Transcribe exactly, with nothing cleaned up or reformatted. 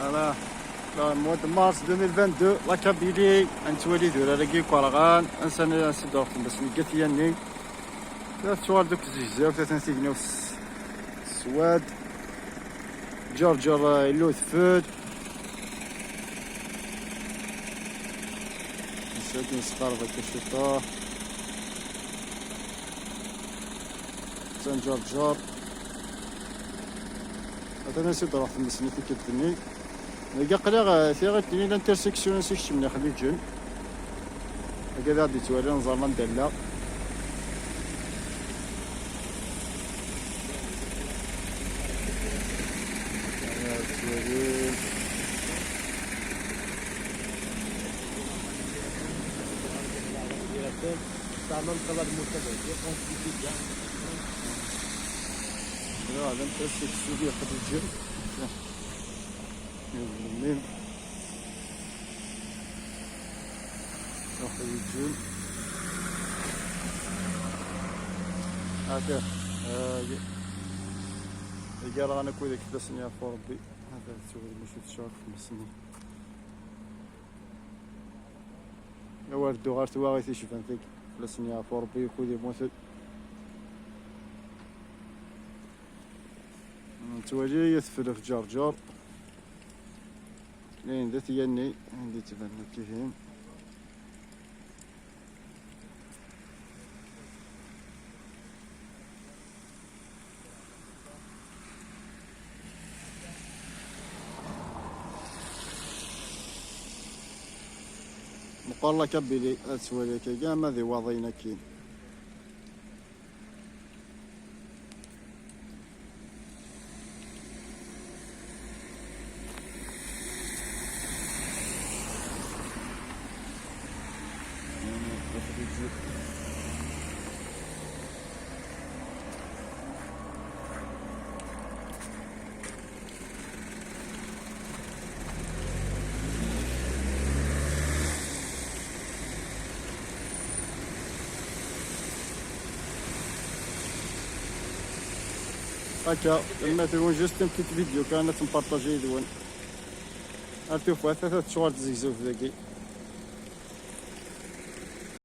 Voilà. Le mois de mars deux mille vingt-deux, la Kabylie, ad nettwali idurar-agi ikerɣan, ansa n, ansa d-ruḥ tmes n Gat Yanni. Tettwal deg tzegzawt, atan tignaw s, s swad. Ǧerǧer, eh, illu udfel. Nessakin sqarbeɣ akka ciṭuḥ. Atan Ǧerǧer. Atan ansa d-ruḥ tmes n tikkelt-nni. Dagi aql-aɣ, eh, tiɣilt-nni, l'intersection ansi keččmen Iḥliǧen. Dagi ad aɣ-d-yettwali, nẓer ma ndalla. Ad ttwalin. Teɛmam ṭṭlad musa d hadi, on se dit bien. Voilà, l'intersection di Iḥliǧen. Iḥliǧen. Ata, eh, igerɣan akk wid i k-tlasen yeɛfu Rebbi. Ata, tettwali mačči tecɛel tmes-nni. Awer dduɣ ɣer twaɣit icban tagi. Fell-asen yeɛfu Rebbi, ukud yemmuten. Nettwali adfel ɣef Ǧerǧer. Ayen d At Yanni, ayen d-yettbanen akkihin. Meqqer la Kabylie, ad twali akkagi ama d iwaḍiyen akkin. Akka, tanemmirt-nwen, juste une petite vidéo kan ad tt-npartaji yid-wen. Ar tufat, ata tettuɣal tzegzewt dagi.